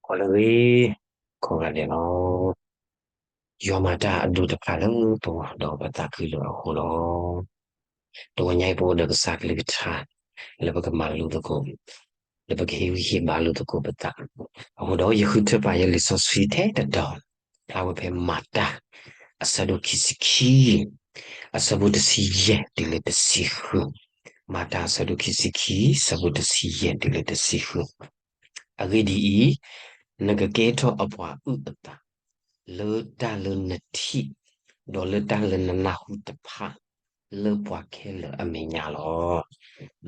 အိၣ်လၢဂ့ၤ ကိးဂၤဒဲးလီၤ. ယွၤမၤတၢ်အဒိၣ်တဖၣ်လၢပဂီၢ် ဒီးပသးခုလၢအဃိလီၤ. တဂီၤညါအံၤပအိၣ်ဒီးကစၢ်ကလုၢ်ကထါ လၢပကမၤလိသကိး လၢပကဟ့ၣ်ဂံၢ်ဟ့ၣ်ဘါလိာ်သကိးပသး. အဃိဒီးယဃုထၢပာ်ယလံာ်စီဆှံထဲတတီၤ ဖျါဝဲဖဲမၤတၢ် အဆၢဒိၣ်ခံဆံခံ အဆၢဖိတဆံယဲၢ်တုၤလၢတဆံဃု. မၤတၢ်အဆၢဒိၣ်ခံဆံခံ အဆၢဖိတဆံယဲၢ်တုၤလၢတဆံဃု. အဂ့ၢ်ဒ်အံၤ, နကကဲထီၣ်အပှၤအုၣ်အသး လၢတၢ်လၢနထံၣ် ဒီးလၢတၢ်လၢနနၢ်ဟူတဖၣ် လၢပှၤခဲလၢာ်အမဲာ်ညါလီ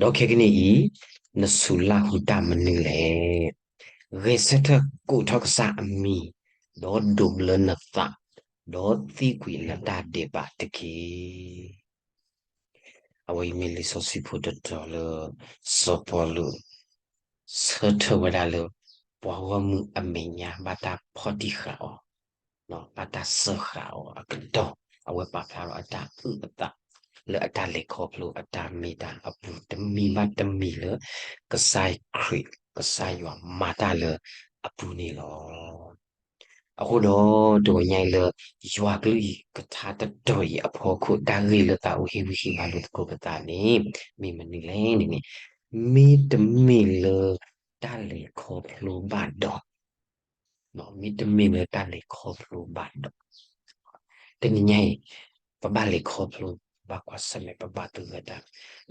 ၤ. ဒီးခဲကနံၣ်အံၤ နစူၤလၢ်ဟူတၢ်မနုၤလဲၣ်. ဂဲၤဆၢထၢၣ်ကိးထီၣ်ကစၢ်အမံၤ, ဒီးဒိးဘျၢနသး, ဒီးသံကွံာ်နတၢ်ဒဲးဘးတက့ၢ်. အဝဲအံၤမ့ၢ်လံာ်စီဆှံဖိတတီၤလၢ စီၤပီလူး ဆၢထၢၣ်ဝဲဒၣ်လၢ ပှၤဂီၢ်မုၢ်အမဲာ်ညါ ဘၣ်တၢ်ဖီၣ်တံၢ်ဃာ်အီၤ, ဘၣ်တၢ်စၢဃာ်အီၤအကတီၢ်, အဝဲပာ်ဖျါထီၣ်အတၢ်အုၣ်အသး လၢအတၢ်လဲၤခီဖျိအတၢ်မ့ၢ်တၢ်အပူၤ တမံၤဘၣ်တမံၤလၢ ကစၢ်ခရံာ် ကစၢ်ယွၤမၤတၢ်လၢအပူၤန့ၣ်လီၤ. အဃိဒီးတဂီၤညါအံၤလၢ ယွၤကလုၢ်ကထါတတီၤအံၤအဖီခိၣ် တၢ်ဂ့ၢ်လၢသးအိၣ်ဟ့ၣ်ဂံၢ်ဟ့ၣ်ဘါလိာ်သကိးပသးန့ၣ် မ့ၢ်မနုၤလဲၣ်န့ၣ်န့ၣ်, မ့တမ့ၢ်လၢတၢ်လဲၤခီဖျိဘၣ်ဒီး, မ့တမ့ၢ်လၢတၢ်လဲၤခီဖျိဘၣ်ဒီး တနံၤညါအံၤ ပဘၣ်လဲၤခီဖျိ ပဘၣ်ကွၢ်ဆၢၣ်မဲာ် ပဘၣ်သဂၢၢ်တၢ်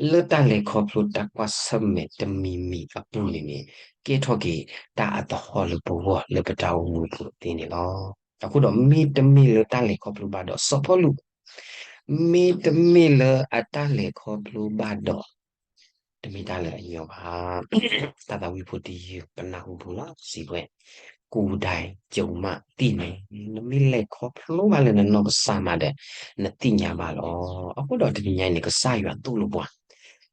လၢတၢ်လဲၤခီဖျိတၢ်ကွၢ်ဆၢၣ်မဲာ်တမံၤမံၤအပူၤန့ၣ်န့ၣ် ကဲထီၣ်က့ၤတၢ်အသဟီၣ်လၢပဂီၢ်လၢပတၢ်အိၣ်မူအပူၤသ့န့ၣ်လီၤ. အဃိဒီးမ့တမ့ၢ်လၢတၢ်လဲၤခီဖျိဘၣ်ဒီးစီၤပီလူး, မ့တမ့ၢ်လၢအတၢ်လဲၤခီဖျိဘၣ်ဒီး တမ့ၢ်တၢ်လၢအညီဘၣ်. တၢ်သးဝံၣ်ဖိတယုၢ် ပနၢ်ဟူပူၤလီၤ စံးဝဲ, ကိုယ်တိုင်ကြုံမှသိမယ်, နမ့ၢ်လဲၤခီဖျိဘၣ်လၢနနီၢ်ကစၢ်မးဒီး နသ့ၣ်ညါဘၣ်လီၤ. အဃိဒီးတနံၤညါအံၤန့ၣ် ကစၢ်ယွၤသိၣ်လိပှၤ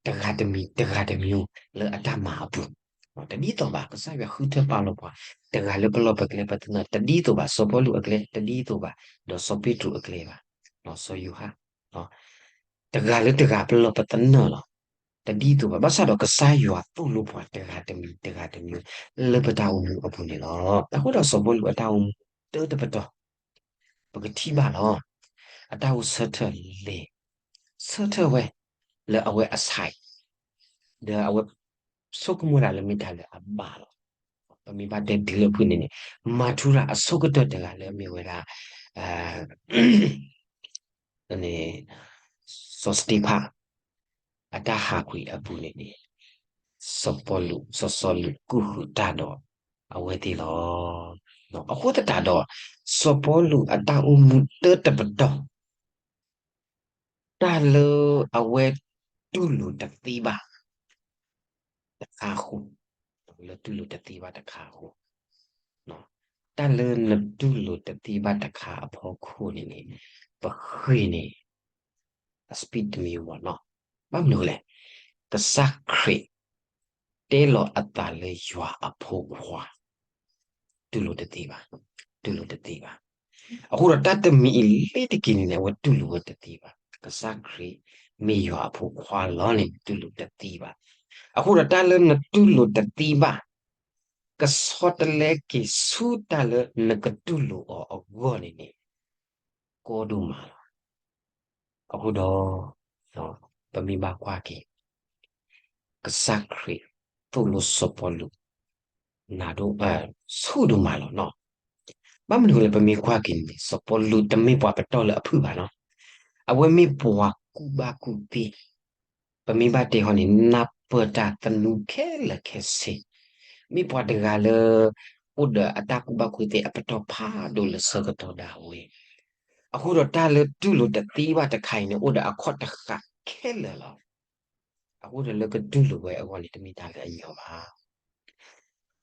တဂၤတမံၤ တဂၤတမံၤ လၢအတၢ်မၤအပူၤ တဒ်သိးဘၣ်. ကစၢ်ယွၤဃုထၢပာ်လီၤပှၤ တဂၤလၢပလီၢ်ပကျဲပသနၢၣ် တဒ်သိးဘၣ်, စီၤပီလူးအကျဲတဒ်သိးဘၣ်, ဒီးစီၤပ့းတရူးအကျဲဘၣ်, စီၤယိၤဟၣ် တဂၤလၢတဂၤပလီၢ်ပသနၢၣ်လီၤ. တဒ်သိးဘၣ်. ဘၣ်ဆၣ်ဒီးကစၢ်ယွၤသိၣ်လိပှၤတဂၤတမံၤ တဂၤတမံၤ လၢပတၢ်အိၣ်မူအပူၤန့ၣ်လီၤ. အဃိဒီးစီၤပီလူးအတၢ်အိၣ်မူတၢတပတီၢ် ပကထံၣ်ဘၣ်လီၤ. အတၢ်အိၣ်ဆၢထၢၣ်လဲၤ ဆၢထၢၣ်ဝဲ လၢအဝဲအဆဲး ဒီးအဝဲဆိကမိၣ်တၢ်လၢမ့ၢ်တၢ်လၢအဘၣ်လီၤ. ပမ့ၢ်ဘၣ်တဲတုၤလၢဖုၣ်န့ၣ်န့ၣ် မၤထူရၤအဆိကတၢၢ်တဂၤလၢအမ့ၢ်ဝဲဒၣ် စီၤစတ့ဖၣ် အတၢ်ဟးကွံာ်အပူၤန့ၣ်န့ၣ် စီၤပီလူး စီၤစီလူးကူၣ်ဃုာ်တၢ်ဒီးအဝဲသ့ၣ်လီၤ. အဃိသတးဒီး စီၤပီလူးအတၢ်အိၣ်မူတၢတပတီၢ် တၢ်လၢအဝဲတူၢ်လိာ်တသ့ဘၣ်တခါအဃိ, လၢတူၢ်လိာ်တသ့ဘၣ်တခါအဃိ, တၢ်လၢနတူၢ်လိာ်တသ့ဘၣ်တခါအဖီခိၣ်န့ၣ်န့ၣ် ပဃ့န့ၣ် အ speed တမံၤမ့ၢ်နီၤ. ဘၣ်မနုၤလဲၣ်, ကစၢ်ခရံာ် တဲလီၤအသးလၢယွၤအဖိခွါ တူၢ်လိာ်တသ့ဘၣ်, တူၢ်လိာ်တသ့ဘၣ်. အဃိဒီးတၢ်တမံၤအံၤလ့ၤတက့ၤန့ၣ်န့ၣ် အဝဲတူၢ်လိာ်ဝဲတသ့ဘၣ်. ကစၢ်ခရံာ်မ့ၢ်ယွၤအဖိခွါလီၤန့ၣ် တူၢ်လိာ်တသ့ဘၣ်. အဃိဒီးတၢ်လၢနတူၢ်လိာ်တသ့ဘၣ် ကဆီတလဲက့ၤဆူတၢ်လၢနကတူၢ်လိာ်အီၤအဂီၢ်န့ၣ်န့ၣ် ကီဒိၣ်မးလီၤ. အဃိဒီး ပမ့ၢ်ဘၣ်ကွၢ်က့ၤ ကစၢ်ခရံာ်သိၣ်လိစီၤပီလူး နၤဒိၣ် ဆူၣ်ဒိၣ်မးလီၤနီၤ. ဘၣ်မနုၤလဲၣ် ပမ့ၢ်ကွၢ်က့ၤန့ၣ် စီၤပီလူးတမ့ၢ်ပှၤပတီၢ်လၢအဖုၣ်ဘၣ်နီၤ. အဝဲမ့ၢ်ပှၤကူၣ်ဘၣ်ကူၣ်သ့ ပမ့ၢ်ဘၣ်တဲဟီန့ၣ် နၢ်ပၢၢ်တၢ်သနူခဲလၢာ်ခဲဆ့, မ့ၢ်ပှၤတဂၤလၢ အိၣ်ဒီးအတၢ်ကူၣ်ဘၣ်ကူၣ်သ့အပတီၢ်ဖးဒိၣ်လၢဆၢကတီၢ်ဒၣ်ဝဲ. အဃိဒီးတၢ်လၢတူၢ်လိာ်တသ့ဘၣ်တခါအံၤန့ၣ် အိၣ်ဒီးအခီၣ်တဃာ်ခဲလၢာ်လီၤ. အဃိဒီးလၢကတူၢ်လိာ်ဝဲအဂီၢ်န့ၣ် တမ့ၢ်တၢ်လၢအညီဘၣ်.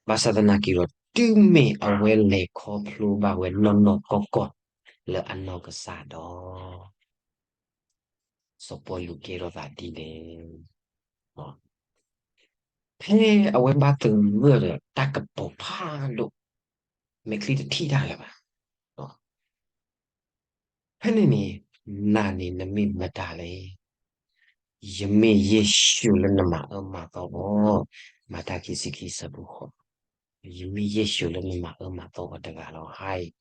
ဘၣ်ဆၣ်သနာ်က့ဒီး တုၤမ့ၢ်အဝဲလဲၤခီဖျိဘၣ်ဝဲနီၢ်နီၢ်ကီၢ်ကီၢ်လၢအနီၢ်ကစၢ်ဒီး စီၤပီလူးကဲထီၣ်သးဒ်လဲၣ်. ဖဲအဝဲဘၣ်သဂၢၢ်ဒီးတၢ်ကပီၤဖးဒိၣ်, မဲာ်ချံတထံၣ်တၢ်လၢၤဘၣ်. ဖဲန့ၣ်န့ၣ် နၤန့ၣ်နမ့ၢ်မတၤလဲၣ်. ယမ့ၢ်ယ့ၣ်ၡူးလၢနမၤအၢမၤသီဘၣ်. မၤတၢ်ခံဆံခံဆၢဖိဃိး. ယမ့ၢ်ယ့ၣ်ၡူးလၢနမၤအၢမၤသီဝဲတဂၤလီၤ. ဟါအံၤ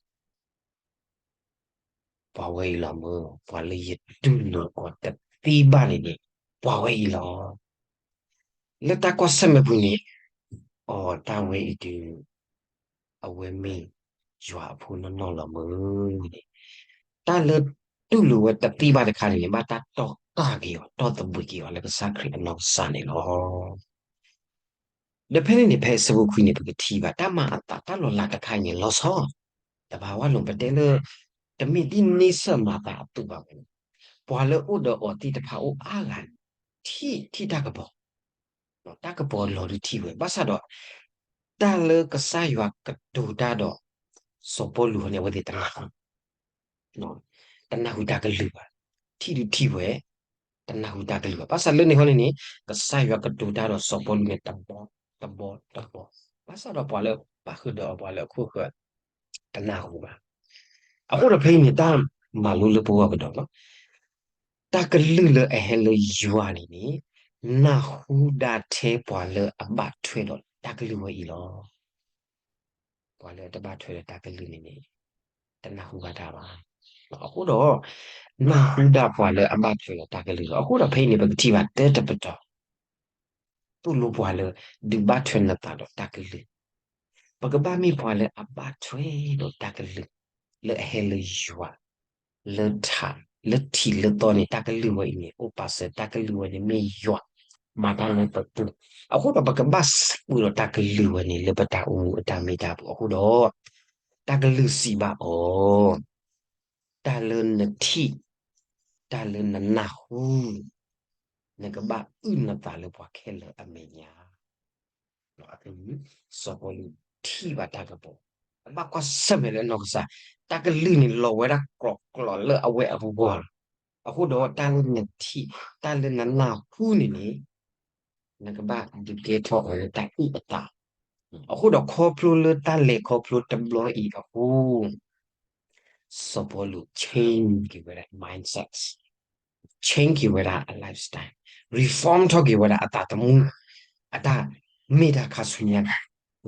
ပှၤဝဲအံၤလီၤမၢ်, ပှၤလၢယတူၢ်လိာ်အီၤတသ့ဘၣ်န့ၣ်န့ၣ် ပှၤဝဲအံၤလီၤ. လၢတၢ်ကွၢ်ဆၢၣ်မဲာ်ပူၤန့ၣ် အီၤတၢ်ဝဲအံၤဒုး အဝဲမ့ၢ်ယွၤအဖိနီၢ်နီၢ်လီၤမၢ်န့ၣ်, တၢ်လၢတူၢ်လိာ်ဝဲတသ့ဘၣ်တခါန့ၣ်န့ၣ် ဘၣ်တၢ်တီၢ်ကၢ်က့ၤအီၤ တီၢ်သဘှံးက့ၤအီၤလၢကစၢ်ခရံာ်အနီၢ်ကစၢ်န့ၣ်လီၤ. ဒီးဖဲန့ၣ်န့ၣ် ဖဲအဆၢဖိခွံန့ၣ် ပကထံၣ်ဘၣ် တၢ်မၤအသးတၢ်လီၤလးတခါအံၤန့ၣ် လီၤဆီ တဘၣ်ဝဲလိာ် ပတဲလၢ တမ့ၢ်ဒ်န့ဆၢၣ်မၤသးအသိးဘၣ်မၢ်, ပှၤလၢအအိၣ်ဒီးအီၤသ့ၣ်တဖၣ်အိၣ်အါဂၤန့ၣ် ထံၣ် ထံၣ်တၢ်ကပီၤ, တၢ်ကပီၤလီၤဒုးထံၣ်ဝဲ ဘၣ်ဆၣ်ဒီး တၢ်လၢကစၢ်ယွၤကတိၤတၢ်ဒီး စီၤပီလူးဟီန့ၣ် အဝဲသ့ၣ်တနၢ်ဟူ တနၢ်ဟူတၢ်ကလုၢ်ဘၣ်, ထံၣ်ဒုးထံၣ်ဝဲ, တနၢ်ဟူတၢ်ကလုၢ်ဘၣ်. ဘၣ်ဆၣ်လၢန့ၣ်ဟီန့ၣ်န့ၣ် ကစၢ်ယွၤကတိၤတၢ်ဒီးစီၤပီလူးန့ၣ် တဘီ တဘီ တဘီ, ဘၣ်ဆၣ်ဒီးပှၤလၢပာ်ဃုာ်ဒီးအီၤ ပှၤလၢအခိၣ်ဃၢၤ တနၢ်ဟူဘၣ်. အဃိဒီးဖဲအံၤန့ၣ် တၢ်မၤလိလၢပဂီၢ်ကဒီးလီၤ. တၢ်ကလုၢ်လၢအဟဲလၢယွၤန့ၣ်န့ၣ် နၢ်ဟူဒၣ်ထဲပှၤလၢအဘၣ်ထွဲဒီးတၢ်ကလုၢ်ဝဲအံၤလီၤ. ပှၤလၢအတဘၣ်ထွဲဒီးတၢ်ကလုၢ်န့ၣ်န့ၣ် တနၢ်ဟူဘၣ်တၢ်ဘၣ်. အဃိဒီး နၢ်ဟူဒၣ်ပှၤလၢအဘၣ်ထွဲဒီးတၢ်ကလုၢ်လီၤ. အဃိဒီးဖဲအံၤန့ၣ် ပကထံၣ်ဘၣ်တၢတပတီၢ် သိၣ်လိပှၤလၢ ဒုးဘၣ်ထွဲနသးဒီးတၢ်ကလုၢ်, ပကဘၣ်မ့ၢ်ပှၤလၢအဘၣ်ထွဲဒီးတၢ်ကလုၢ် လၢအဟဲလၢယွၤ လၢထး လၢထံးလၢသီန့ၣ် တၢ်ကလုၢ်ဝဲအံၤန့ၣ် အိၣ်ပာ်စၢၤ တၢ်ကလုၢ်ဝဲန့ၣ်မ့ၢ်ယွၤ မၤတၢ်လၢပပူၤ, အဃိဒီးပကဘၣ်စံးပှဲၤဒီးတၢ်ကလုၢ်ဝဲန့ၣ် လၢပတၢ်အိၣ်မူအတၢ်မ့ၢ်တၢ်ပူၤအဃိဒီး တၢ်ကလုၢ်စံးဘၣ်အီၤ, တၢ်လၢနထံၣ်, တၢ်လၢနနၢ်ဟူ, နကဘၣ်အုၣ်နသးလၢပှၤခဲလၢာ်အမဲာ်ညါ စီၤပီလူးထံၣ်ဘၣ်တၢ်ကပီၤ, အဘၣ်ကွၢ်ဆၢၣ်မဲာ်လၢအနီၢ်ကစၢ်, တၢ်ကလုၢ်န့ၣ်လီၤဝဲဒၣ်ကြီၤကြီၤလၢအဝဲအဂီၢ်လီၤ. အဃိဒီးတၢ်လၢနထံၣ်, တၢ်လၢနနၢ်ဟူန့ၣ်န့ၣ် နကဘၣ်ဒုးကဲထီၣ်အီၤလၢတၢ်အုၣ်အသး, အဃိဒီးခီဖျိလၢတၢ်လဲၤခီဖျိတဘျီအံၤအဃိ စီၤပီလူး change က့ၤဝဲဒၣ် mindset, change က့ၤဝဲဒၣ်အ lifestyle, reform ထီၣ်က့ၤဝဲဒၣ်အသးသမူ, အတၢ်မ့ၢ်တၢ်ခါဆူညါ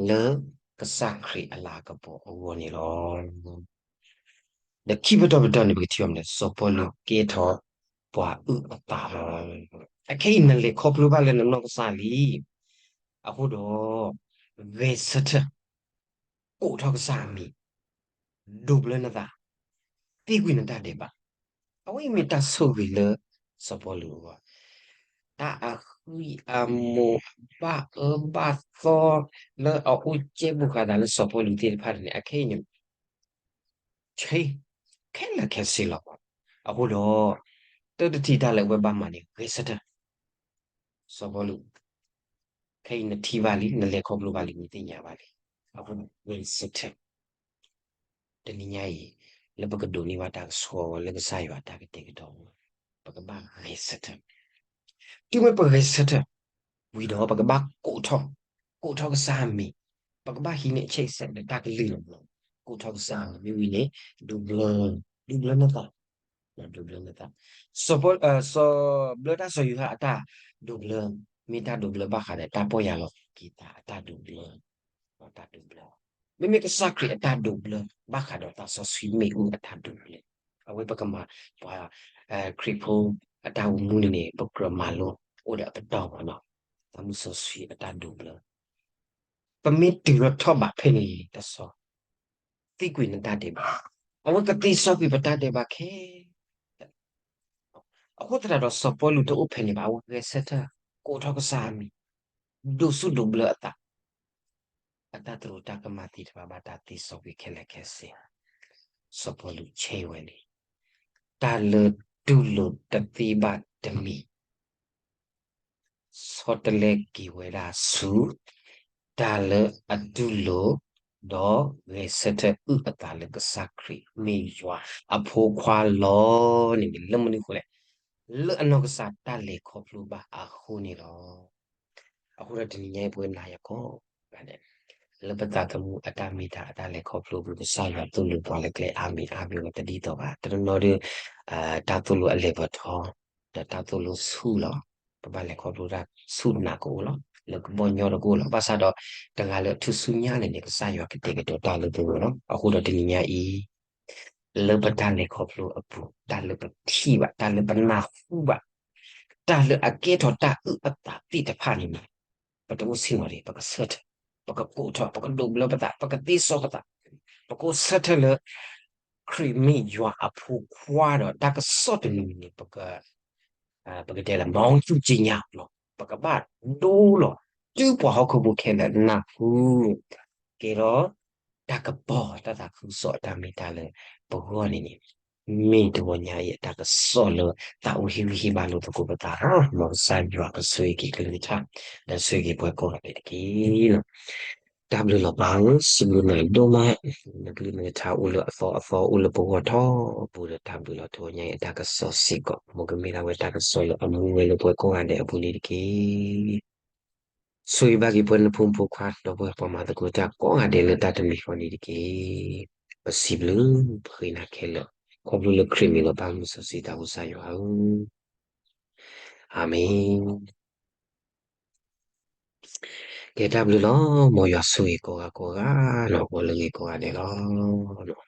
လၢကစၢ်ခရံာ်အလၤကပီၤအဂီၢ်န့ၣ်လီၤ. ဒီးခံပတီၢ်ပတီၢ်န့ၣ် ပကထံၣ်အီၤမ့ၢ် စီၤပီလူးကဲထီၣ်ပှၤအုၣ်အသးလီၤ. အခဲအံၤနလဲၤခီဖျိဘၣ်လၢနနီၢ်ကစၢ်လံ, အဃိဒီး ဂဲၤဆၢထၢၣ် ကိးထီၣ်ကစၢ်အမံၤ, ဒိးဘျၢနသး, သံကွံာ်နတၢ်ဒဲးဘး, အဝဲအံၤမ့ၢ်တၢ်ဆိၣ်ဂ့ၤလၢစီၤပီလူးအဂီၢ်, တၢ်အဃံအမိၢ်အဘၣ်အၢဘၣ်သီ လၢအအိၣ်ကဲဘူးဃာ်သးလၢစီၤပီလူးသ့ၣ်တဖၣ်န့ၣ် အခဲအံၤန့ၣ် change ခဲလၢာ်ခဲဆ့လီၤ. အဃိဒီး တၢ်တထံၣ်တၢ်လၢအဝဲဘၣ်မၤန့ၣ် ဂဲၤဆၢထၢၣ် စီၤပီလူး, ခဲအံၤနထံၣ်ဘၣ်လံ, နလဲၤခီဖျိဘၣ်လံ, နသ့ၣ်ညါဘၣ်လံ, အဃိန့ၣ် ဂဲၤဆၢထၢၣ်. တနံၤညါအံၤ လၢပကဒိးန့ၢ်ဘၣ်တၢ်ကဆှီဝဲလၢကစၢ်ယွၤတၢ်ကတဲာ်ကတီၤ, ပကဘၣ်ဂဲၤဆၢထၢၣ်, တုၤမ့ၢ်ပဂဲၤဆၢထၢၣ်ဝံၤဒီး ပကဘၣ်ကိးထီၣ်, ကိးထီၣ်ကစၢ်အမံၤ, ပကဘၣ်ဟံးန့ၢ်အဆဲးစဲးဒီးတၢ်ကလုၢ်လီၤ. ကိးထီၣ်ကစၢ်အမံၤမ့ၢ်ဝံၤန့ၣ် ဒိးဘျၢ, ဒိးဘျၢနသး ဒိးဘျၢနသး, စီၤပီ, စီၤ, ဘျၢတၢ်စီၤယိၤဟၣ်အတၢ်ဒိးဘျၢ, မ့ၢ်တၢ်ဒိးဘျၢဘၣ်ဃးဒီးတၢ်ပီၢ်ယၢ်လီၤက့ၤသးအတၢ်ဒိးဘျၢ, တၢ်ဒိးဘျၢ, မ့မ့ၢ်ကစၢ်ခရံာ်အတၢ်ဒိးဘျၢဘၣ်ဃးဒီးသးစီဆှံမ့ၣ်အူအတၢ်ဒိးဘျၢ, အဝဲပကမၤပှၤ, ခရံာ်ဖိအတၢ်အိၣ်မူန့ၣ်န့ၣ် ပကြၢးမၤလိအိၣ်ဒီးအပတီၢ်မးနီၤ, သးမုၢ်စီဆှံအတၢ်ဒိးဘျၢ ပမ့ၢ်တုၤထီၣ်ထီၣ်ဘးဖဲန့ၣ်တဆီ, သံကွံာ်နတၢ်ဒဲးဘး, အဝဲကသ့စီကွံာ်ပတၢ်ဒဲးဘးခဲလၢာ်, အဃိသတးဒီးစီၤပီလူးတအိၣ်ဖဲန့ၣ်ဘၣ်, အဝဲဂဲၤဆၢထၢၣ်, ကိးထီၣ်ကစၢ်အမံၤ, ဒိးဆူၣ်ဒိးဘျၢအသး, အတၢ်သရူးတၢ်ကမၣ်သ့ၣ်တဖၣ်ဘၣ်တၢ်သ့စီကွံာ်ခဲလၢာ်ခဲဆ့, စီၤပီလူး change ဝဲန့ၣ်, တၢ်လၢတူၢ်လိာ်တသ့ဘၣ်တမံၤ ဆီတလဲက့ၤဝဲဒၣ်ဆူ တၢ်လၢအတူၢ်လိာ် ဒီးဂဲၤဆၢထၢၣ်အုၣ်အသးလၢကစၢ်ခရံာ်မ့ၢ်ယွၤအဖိခွါလီၤန့ၣ်န့ၣ် လၢမနုၤအဃိလဲၣ်, လၢအနီၢ်ကစၢ်တၢ်လဲၤခီဖျိဘၣ်အဃိန့ၣ်လီၤ. အဃိဒီးတနံၤညါအံၤ ပဝဲနၤယၤကိးဂၤဒဲး လၢပသးသမူအတၢ်မ့ၢ်တၢ်အတၢ်လဲၤခီဖျိပူၤ ကစၢ်ယွၤသိၣ်လိပှၤလၢကျဲအါမံၤအါမံၤဝဲတဒ်သိးဘၣ်. တနီၤနီၤဒီး တၢ်သိၣ်လိအလဲၤပထီ ဒီးတၢ်သိၣ်လိဆူၣ်လီၤ. ပဘၣ်လဲၤခီဖျိတၢ်ဆူၣ်နးကအိၣ်လီၤ. လၢကဘီၣ်ညီဒီးကအိၣ်လီၤ. ဘၣ်ဆၣ်ဒီး တဂၤလၢအထူၣ်ဆူညါန့ၣ်န့ၣ် ကစၢ်ယွၤကတဲာ်ကတီၤတၢ်လၢပဂီၢ်လီၤ. အဃိဒီးတနံၤညါအံၤ လၢပတၢ်လဲၤခီဖျိအပူၤ တၢ်လၢပထံၣ်ဘၣ် တၢ်လၢပနၢ်ဟူဘၣ် တၢ်လၢအကဲထီၣ်တၢ်အုၣ်အသးသ့ၣ်တဖၣ်န့ၣ်န့ၣ် ပတအိၣ်ဆ့ၣ်နီၤတဂ့ၤ, ပကဆၢထၢၣ်, ပကကိးထီၣ်, ပကဒိးဘျၢပသး, ပကသ့စီပသး, ပကအိၣ်ဆၢထၢၣ်လၢ ခရံာ်မ့ၢ်ယွၤအဖိခွါဒီး တၢ်ကစီၣ်တမံၤမံၤန့ၣ် ပက ပကတဲလၢ မီၤသူက့ညါလီၤ. ပကဘၣ်ဒိလီၤ တုၤပှၤဟီၣ်ခိၣ်ဖိခဲလၢာ်နၢ်ဟူ ကဲထီၣ် တၢ်ကပီၤတၢ်သးခုကစီၣ်အတၢ်မ့ၢ်တၢ်လၢပဂီၢ်န့ၣ်န့ၣ် မ့ၢ်တဂီၤညါအံၤအတၢ်ကစီၣ်လၢသးအိၣ်ဟ့ၣ်ဂံၢ်ဟ့ၣ်ဘါလိာ်သကိးပသး, မ်ကစၢ်ယွၤကဆိၣ်ဂ့ၤက့ၤကလုၢ်ကထါ ဒီးဆိၣ်ဂ့ၤက့ၤပှၤကိးဂၤဒဲးတက့ၢ်. တၢ်ဘျုးလီၤပၢ်ဧၢ, စံးဘျုးနၤဒိၣ်မး နကလုၢ်နကထါအိၣ်လၢအသီအသီ အိၣ်လၢပဂီၢ်ထီဘိဒီး တၢ်ဘျုးလီၤ တဂီၤညါအံၤအတၢ်ကစီၣ်စ့ၢ်ကီး မ်ကမ့ၢ်ဒၣ်ဝဲတၢ်ကစီၣ်လၢအမူဝဲလၢပှၤကိးဂၤဒဲးအပူၤန့ၣ်တက့ၢ်. ဆိၣ်ဂ့ၤဘၣ်က့ၤပှၤနဖိမုၣ်ဖိခွါ ဒီပုၢ်ဝဲၢ်ပှၤမၤသကိးတၢ်ကိးဂၤဒဲးလၢတၢ်တမံၤဃီန့ၣ်တက့ၢ်. ပစံးဘျုးပဃ့နၤခဲလၢာ် ခီဖျိလၢခရံာ်မ့ၢ်လီၤဘၣ်မုၢ်စီဆှံသးဘိကစၢ်ယွၤဧၢ, အၤမ့ၣ်. ကဲတၢ်ဘျုးလီၤ, မ်ယွၤဆိၣ်ဂ့ၤကိးဂၤကိးဂၤလီၤ ကိးလၢဂ့ၤကိးဂၤဒဲးလီၤ.